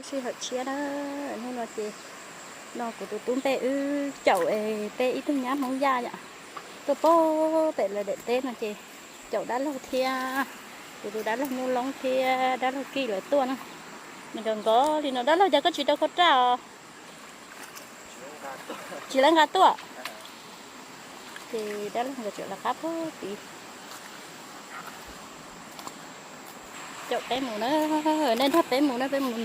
Sij hawm tshiab na, hnub no ces no kuv tus tub npe wb caum peb ib tug nyab Hmoob Yaj yom, tuaj pem lawv daim teb no ces caum dab laug thiab, kuv tus dab laug Nuj Loob thiab dab laug Kij lawv tuaj na. Nws nkawd nkaus li no, dab laug cas koj tsis rau khau raj os? Tsis lawv nqa tuaj. Ces dab laug nkawd tseem lawv qab pub tid. Caum peb mus na, nej nrog peb mus na, peb mus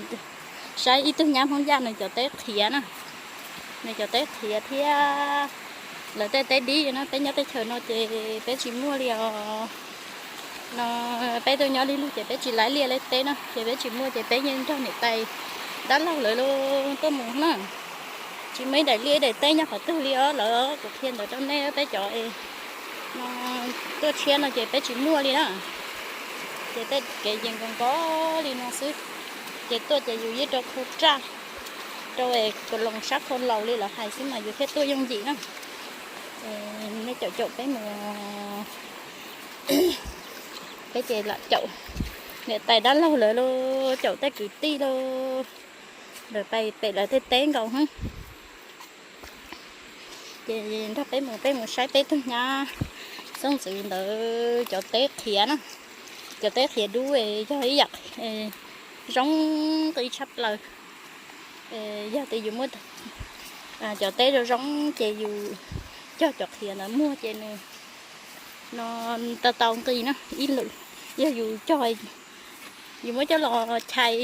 saib ib tug nyab Hmoob Yaj nws cov teb qhiav na. Nws cov teb qhiav thiab lawv tej teb dib na, peb nyob teb chaws no ces peb tsis muaj li os. No peb tuaj nyob li lug ces peb tsis laib liaj laib teb no ces peb tsis muaj ces peb yeej nrog niam tais dab laug lawv tuaj mus na. Tsis muaj ib daim liaj ib daim teb nyob qhov twg li os lawm, kuv qhia ntawd rau nej peb cov no tuaj tshiab no ces peb tsis muaj li na. Ces tej kev ces nkaus nkaus li no xwb. Ces tuaj ces yus yeej rau khau raj, rau es ka loos sab khau laus li lawv hais xwb mas yus thiaj tuaj yooj yim na. Nej caum caum peb mus, peb ces lam caum niam tais dab laug lawv los caum tej kwv tij los lawv pais pem lawv tej teb nkaus hwb. Ces nrog peb mus, peb mus saib peb tug nyab Xyooj Ntxwv ntawd cov teb qhiav na. Cov teb qhiav dub yog ib yam zoo nqi tshaj plaws. Yog tias yus muaj cov teb zoo zoo ces yus cog cov qhiav ntawd muag ces nws no tau tau nqi na ib lwm. Yog yus cog, yus muab coj los chais,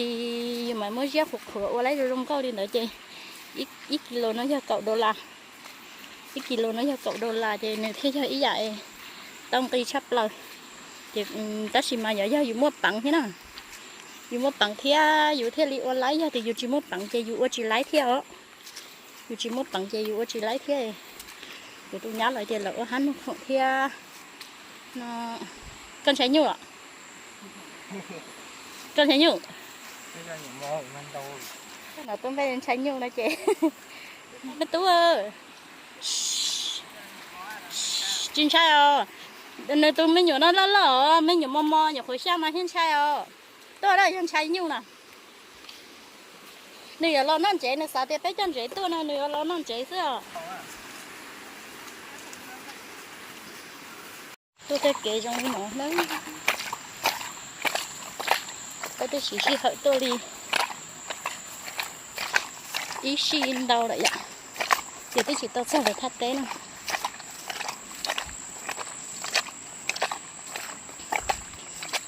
yus mam muab ziab qhuav qhuav ua laib zoo zoo nkauj li ntawd ces ib kis lus no yog kaum dollar. Ib kis lus no yog kaum dollar ces nws thiaj yog ib yam tau nqi tshaj plaws. Ces tab sis mas yog yus muaj peev thiab na, yus muaj peev thiab yus thiaj li ua laib, yog tias yus tsis muaj peev ces yus ua tsis laib thiab os. Yus tsis muaj peev ces yus ua tsis laib thiab. Kuv tus nyab lawv ces lawv ua hab nug khoom thiab. Koj ntshai nyuj los? Koj ntshai nyuj? No tub npe ntshai nyuj no ces, me tub, tsis ntshai os. Nws tus me nyuam no loj loj os, me nyuam mos mos nyuam qhuav xya mas thiaj ntshai os. Tuaj na, yog ntshai nyuj na. Nws yuav los noj ntsev, nws xav tias peb coj ntsev tuaj no nws yuav los noj ntsev xwb os. Tuaj tej kev zoo li no na, peb twb siv sij hawm tuaj li ib sij ntau lawm yom, ces twb tsis tau txog lawv thaj teb no.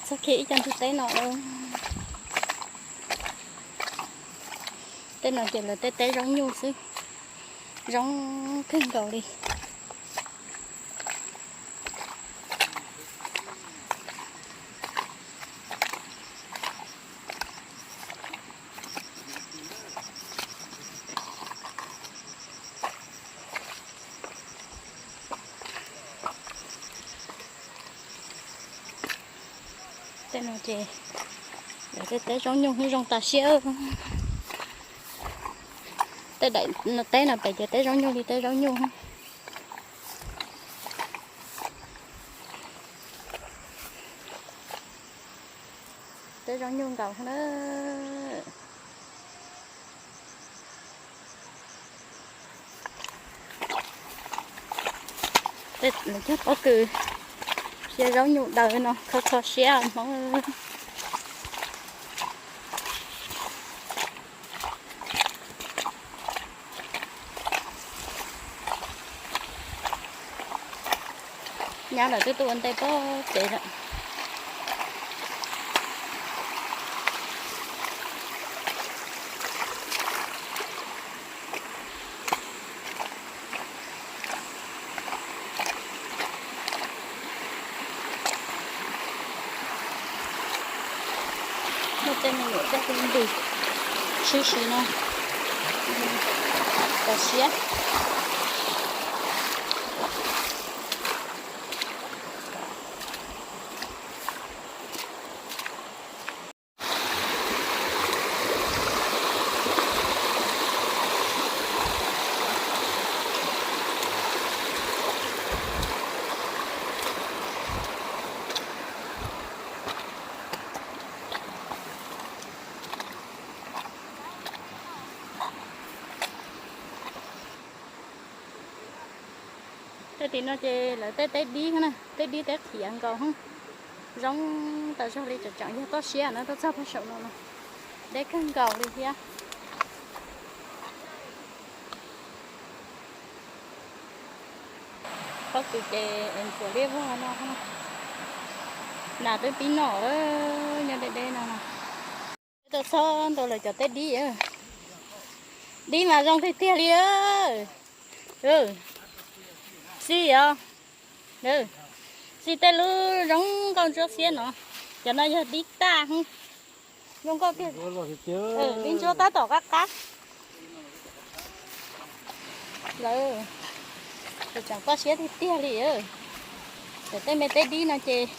Txog kiag ib co ntug teb no, tej no ces lawv tej teb zaub nyuj xwb, zoo kawg nkaus li. Tej no ces lawv tej teb zaub nyuj zoo tas siab. Tej daim teb no pem ces teb zaub nyuj li teb zaub nyuj. Teb zaub nyuj nkaus na. Tej lawv cog pob kws sia zaub nyuj daws no kho kho siab Hmoob. Nyab lawv twb tuaj ua ntej pem pem lawm. Muaj tej me nyuam tej ntws sib si no, kho siab. Tim no ces lawv tej teb dib na, teb dib teb qhiav nkaus, zoo tas zog li, tseem tseem yog toj siab no, tuaj txog pem saum no no, deb kawg nkaus li thiab. Pob kws ces ntxuav liab vog no, nas twb pib noj lawm, nyob deb deb no. Tuaj txog ntua lawv cov teb dib, dib mas zoo tiag tiag li. Xij os, xij tej lub zoo nkauj ntsuab xiab no, cov no yog dib taj, zoo nkauj tiag. Dib ntsuab tab tom qab qab. Lawv tseem toj siab tiag tiag li. Cov tej me teb dib no ces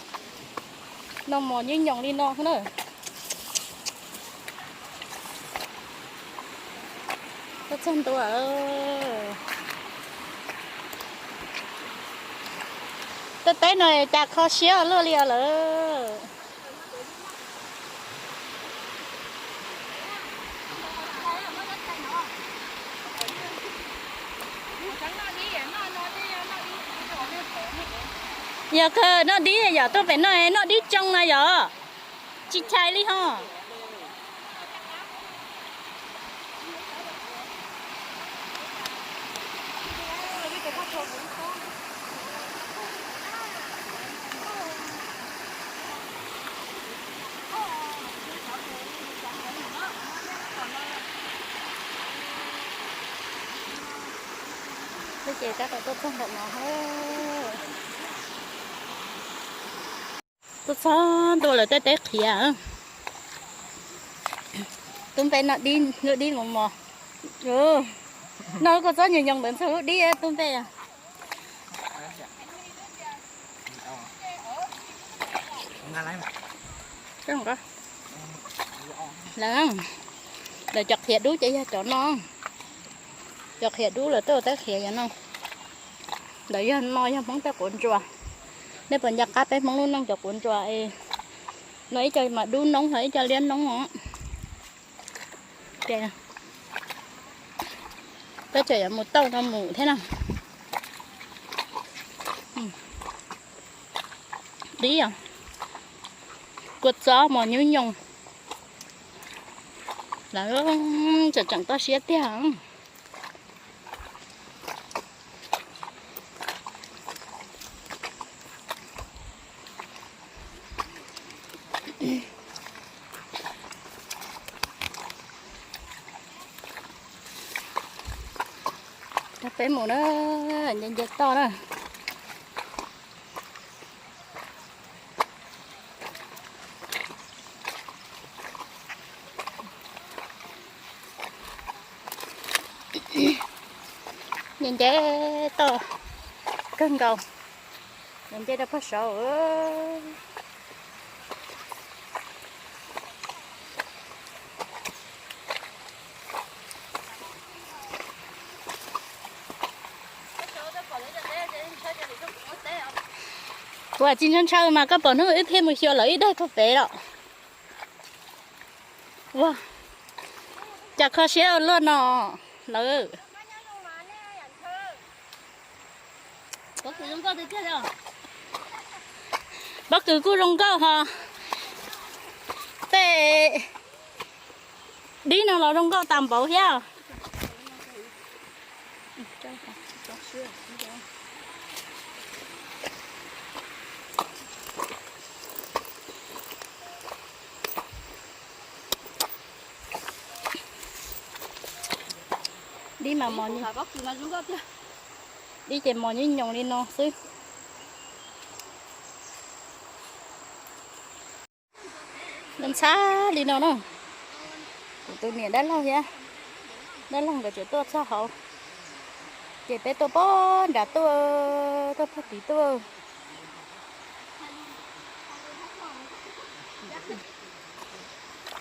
noj mov nyuj nyoos li no na. Tuaj txog ntua, tej teb no cas kho siab luaj li os lawm. Yog kawg noj dib yom, tuaj pem no noj dib tsoo no yom, tsis chais li ho. Ces tab tom tuaj txog ntawm no, tuaj txog ntua lawv tej teb qhiav. Tub Npej noj dib, lub dib mos mos. Noj lub kua txob nyoos nyoos ntawd ntxuag lub dib, Tub Npej. Lawv, lawv cov qhiav dub ces yog cov no. Cov qhiav dub lawv tuaj teb qhiav yog no. Ntawd yog no yog Hmoob tej quav ntsuas. Nej puas nco qab peb Hmoob lub neej cov quav ntsuas es no ib co mas dub noob ho ib co liab noob os. Peb tseem yuav mus tauj no mus thiab na. Dib, kua txob mos nyuj nyoos. Lawv tseem tseem toj siab tiag. Peb mus na, nce nce toj na. Nce nce toj kawg nkaus, nce nce rau pag saud. Kuv tsis ntshaw ntshaw mas koj pom hnub wb thiaj mus xyuas lawv ib daig puag pem los. Ua cas kho siab ua luaj no lawm. Pob kws kuj zoo nkauj ho. Tej dib no los zoo nkauj tas npaum thiab. Dib mas mos, dib ces mos nyuj nyoos li no xwb. Ntxhab li no na. Kuv tus niam dab laug thiab, dab laug nkawd tseem tuaj txog hauv, ces peb tuaj pog nram tuaj, tuaj pog tid tuaj.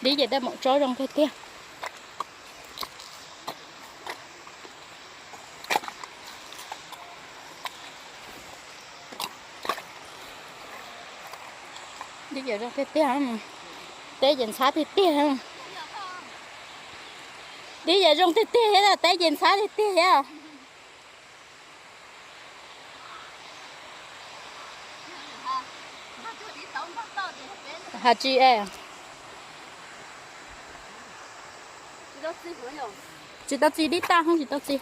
Dib ces tej maum tsob zoo kawg tiag. Dib ces zoo tiag tiag, teb ces ntxhab tiag tiag. Dib ces zoo tiag tiag thiab, teb ces ntxhab tiag tiag thiab. Has tsis es. Tsis tau txi dib tag, tsis tau txi.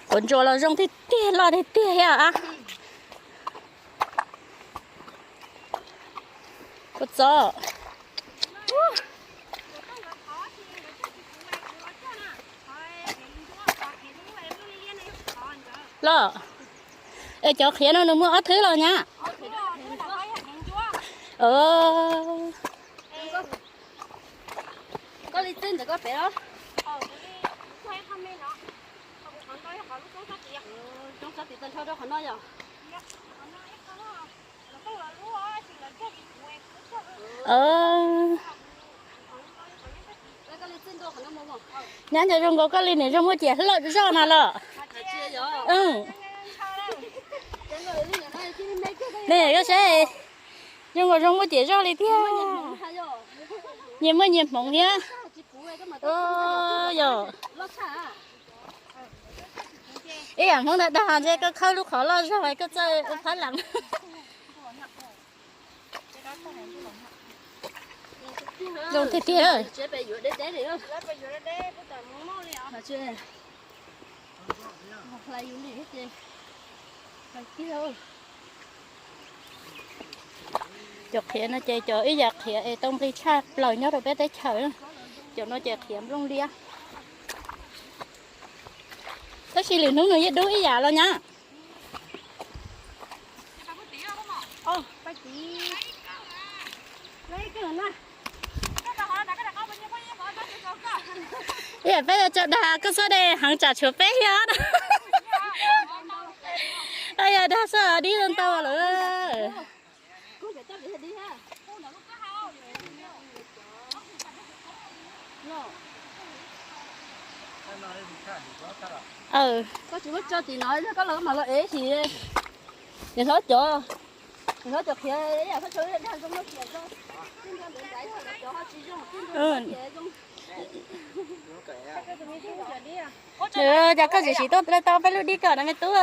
Kuv ntsuas los zoo tiag tiag, loj tiag tiag thiab a. Kua txob los, es cov qhiav no nws muaj ob thwb los nyab? Nyab, nco zoo nkaus koj li niam zoo muaj ciam loj zog no los. Ne koj saib, zoo nkaus zoo muaj ciam zog li thiab. Nyias muaj nyias hmoov thiab. Yog ib yam hmoov ntawd dag ntshe koj khawb lub qhov loj zog koj txawj ua phab lam. Zoo tiag tiag. Cov qhiav no ces cov ib yam qhiav es tau nqi tshaj plaws nyob rau peb teb chaws. Cov no ces qhiav nplooj liab. Tab sis lwm hnub nws yeej dub ib yam los nyab. Ib yam peb yuav tso dag koj txhob de heev tsam tshuav peb thiab. Yog dag xwb dib ntau lawm. Koj tsis muab tso tim no, koj los mam los ev sim. Niam hlob cov, niam hlob cov qhiav, cas koj tsis siv tuaj tau peb lub dib kom no me tub.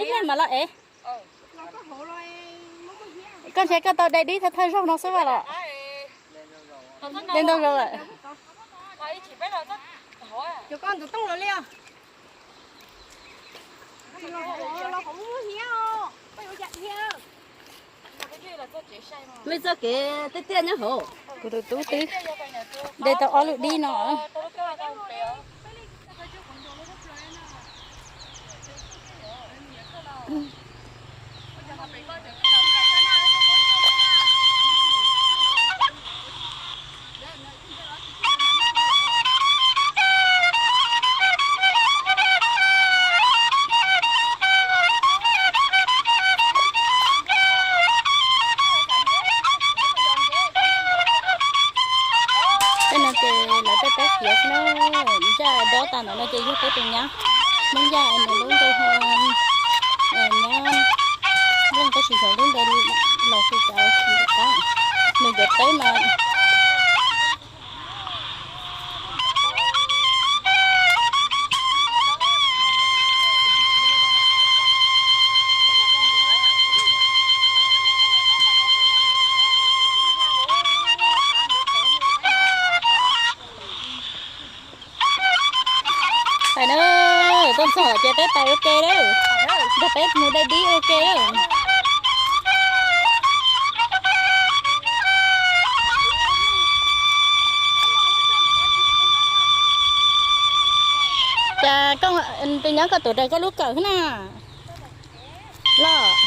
Ib pliag mam los ev. Koj ntshe koj tau de dib thawj thawj zaug no xwb vas los? De ntau zaug lawm. Mej txoj kev tiaj tiaj nyob hauv. Kuv tus tub twb de tau ob lub dib no. Tej no ces lawv tej peb khiav xwb na, zaj dob tas ntawd no ces yog peb tus nyab, Hmoob Yaj nws lub npe hu nyab Looj, tab sis xyov lub npe los xyov cas tsis nco qab, nws cov teb mas Hais na, tuaj txog ces peb pais ua ke lawm, nrog peb mus de dib ua ke lawm. Cas koj, tus nyab koj tuav rawv koj lub kawm xwb na? Los,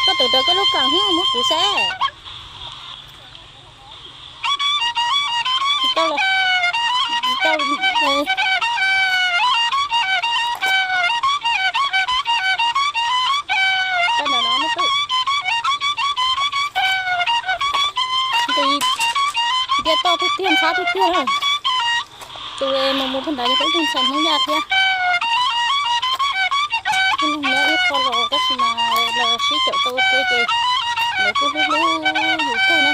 koj tuav rawv koj lub kawm xwb, muab kuv saib. Tsis tau los, tsis tau. Tau ntawm no me tub. Nce toj tiag tiag, ntxhab tiag tiag. Tus mus mus puag nrad yog peb tug ntxhais Hmoob Yaj thiab. Tus nyob ib qho los tab sis mas los sib caum tau ua ke ces lawv kuj hlub hlub yus kawg na.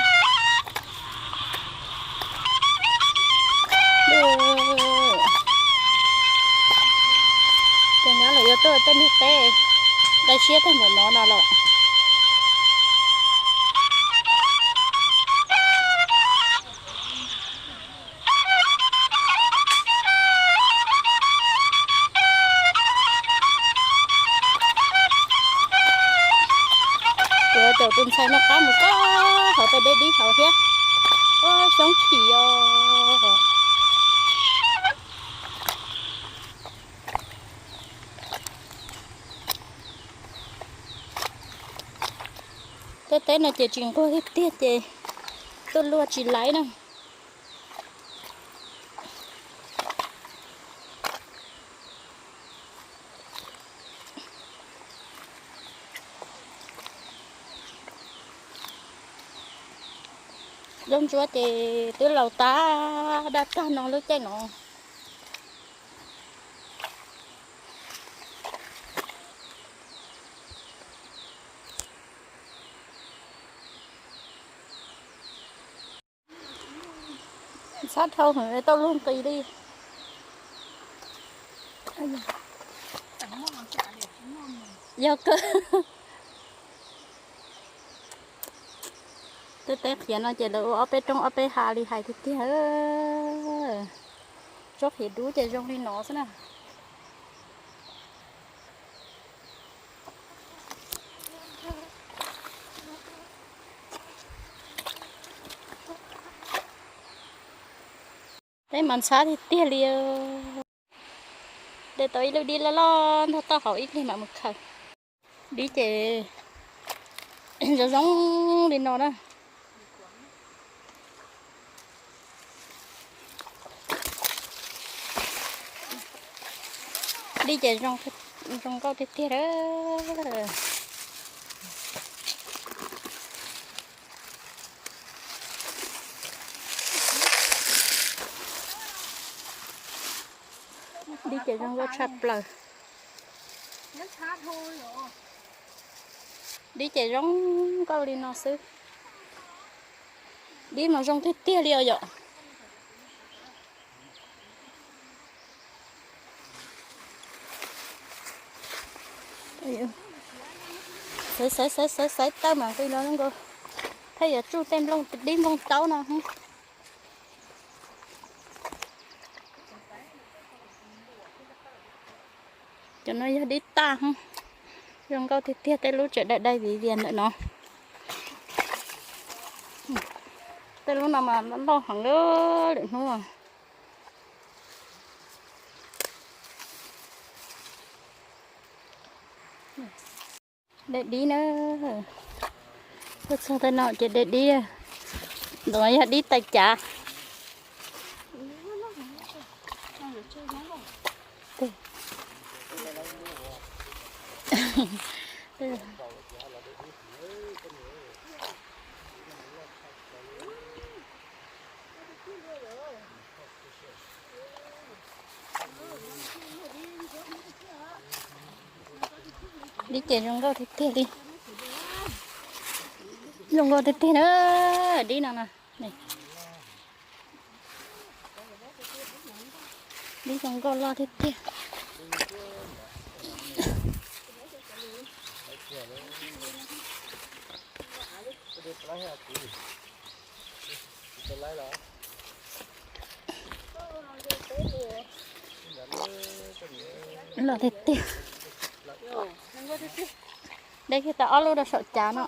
Dua, Tej niag teb dai siab tag npaum no no lawm. Kuv caum tus ntxhais no qab mus txog hauv tej deb dib hauv thiab. Ua xyoob chim os. Tej teb no ces tsis nquag tiag tiag ces tuaj luaj tsis laiv na. Zaub ntsuab ces twb laus tas daj tag no lub caij no. Ntxhab dhau heev tau luag nqis li. Yog kawg. Tej teb qhiav no ces lawv ua ob peb roob ob peb hav li hais tiag tiag. Tsob qhiav dub ces zoo li no xwb na. Teb mas ntxhab tiag tiag li. De tau ib lub dib loj loj ntog toj hauv ib pliag mam mus khaws. Dib ces zoo zoo li no na. Dib ces zoo nkauj tiag tiag. Dib ces zoo nkauj tshaj plaws. Dib ces zoo nkauj li no xwb. Dib mas zoo tiag tiag li os yom. Xaiv xaiv xaiv xaiv xaiv tawj mas nqi no zoo nkauj. Thiaj yuav tsuj tej nplooj dib nplooj taub no. Cov no yog dib taj, zoo nkauj tiag tiag, tej lub tseem dai dai viv vias ntawm no. Tej lub no mas loj heev lwm hnub. De dib na. Tuaj txog tej no ces de dib. Ntawm no yog dib tais cav. Dib ces zoo nkauj tiag tiag li. Zoo nkauj tiag tiag na. Dib no na. Dib zoo nkauj loj tiag tiag. Loj tiag tiag. De kiag tau ob lub rau saum cav no.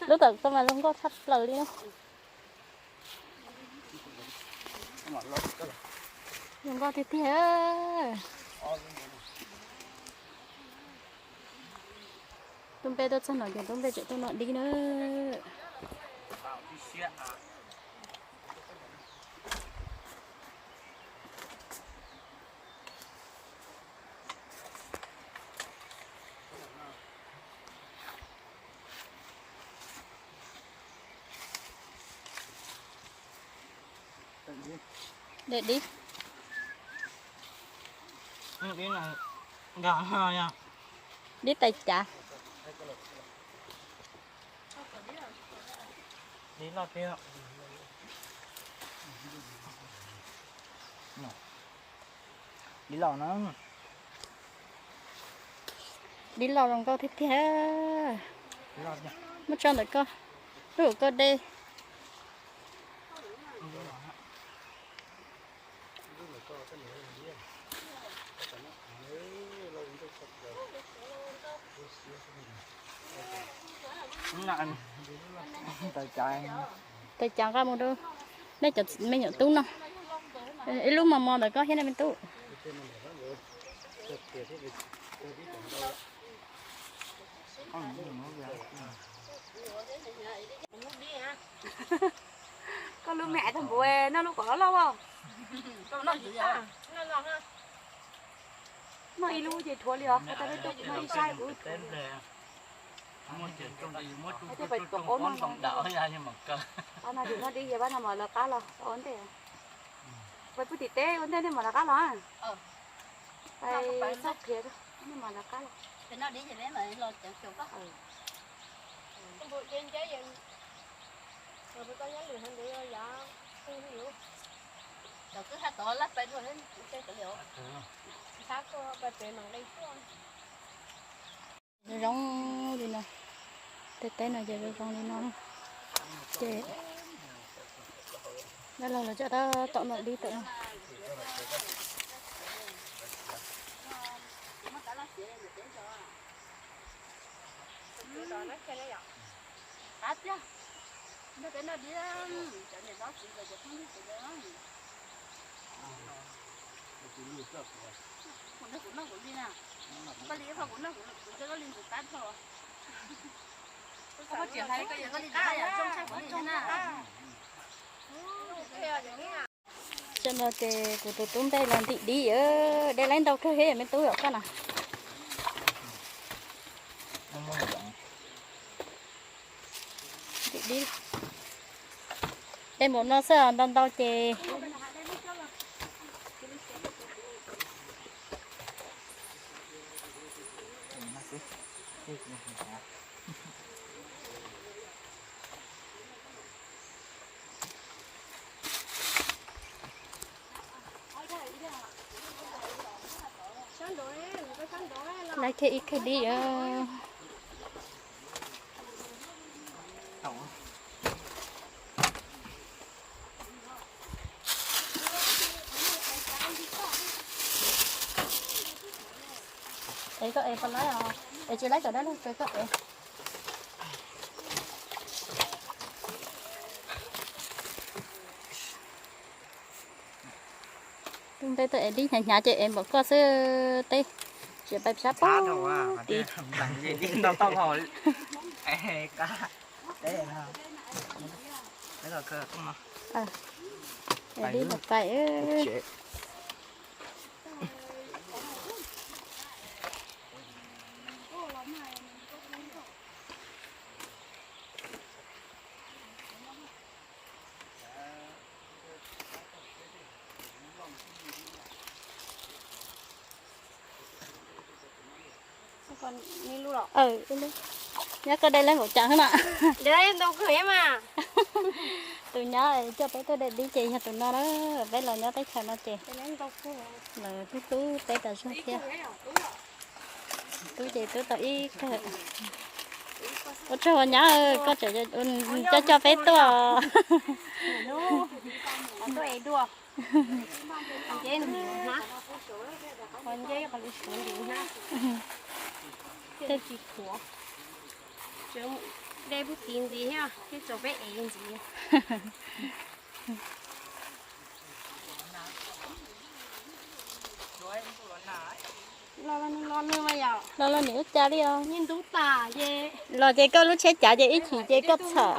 Lub tawm koj mas zoo nkauj tshaj plaws li na. Zoo nkauj tiag tiag. Tus npe tuaj txog no ces tus npe tseem tuaj noj dib na. Dib, dib tais cav. Dib los no. Dib los zoo nkauj tiag tiag. Muab tso ntawm koj, lub hauv koj dej. Tais cav nqa mus rau nej cov me nyuam tub no. Ib lub mos mos ntawm koj thiab nej me tub. Koj lub me aiv tag npaum noj lub kom loj loj as. Noj ib lub ces dhuav li os, koj tau peb tub noj ib sab kuv. Peb pais tuav qaub no. Pab no ces noj dib ces pab no mam lawv qab los ua ntej. Pais pug tim teb ua ntej nej mam lawv qab los. Pais txog qhiav nej mam lawv qab los. Zoo li no, tej teb no ces zoo zoo li no. Ces dab laug los coj tab tom noj dib tawm no. Tam no ces kuv tus tub npej los ntim dib, dej laib ntau kawg thiab me tub yom koj na. Ntim dib, dej npaum no xwb ntau ntau ces. Laib kiag ib khawb dib. Es koj es puas laib os? Es tsis laib kom dab laug kawg koj es. Tus npej tuaj es dib hnyav hnyav ces es npaum koj xwb teb, tsis pais sab pab tid. Es dib los pais. Nyob koj dej laib npaum cas na. Tus nyab coj peb tuaj de dib ces yog tus no na, peb los nyob teb chaws no ces lawv tub tub peb tas zog thiab. Tub ces tub tau ib kawg. Ua tsaug nyab, koj tseem coj coj peb tuaj. Tej tsis khuav, dej pub tiv ntxiv thiab, thiab tso peb ev ntxiv. Los los nws ua cas li os. Los ces koj lub tsheb cav ces ib chim ces koj txhom.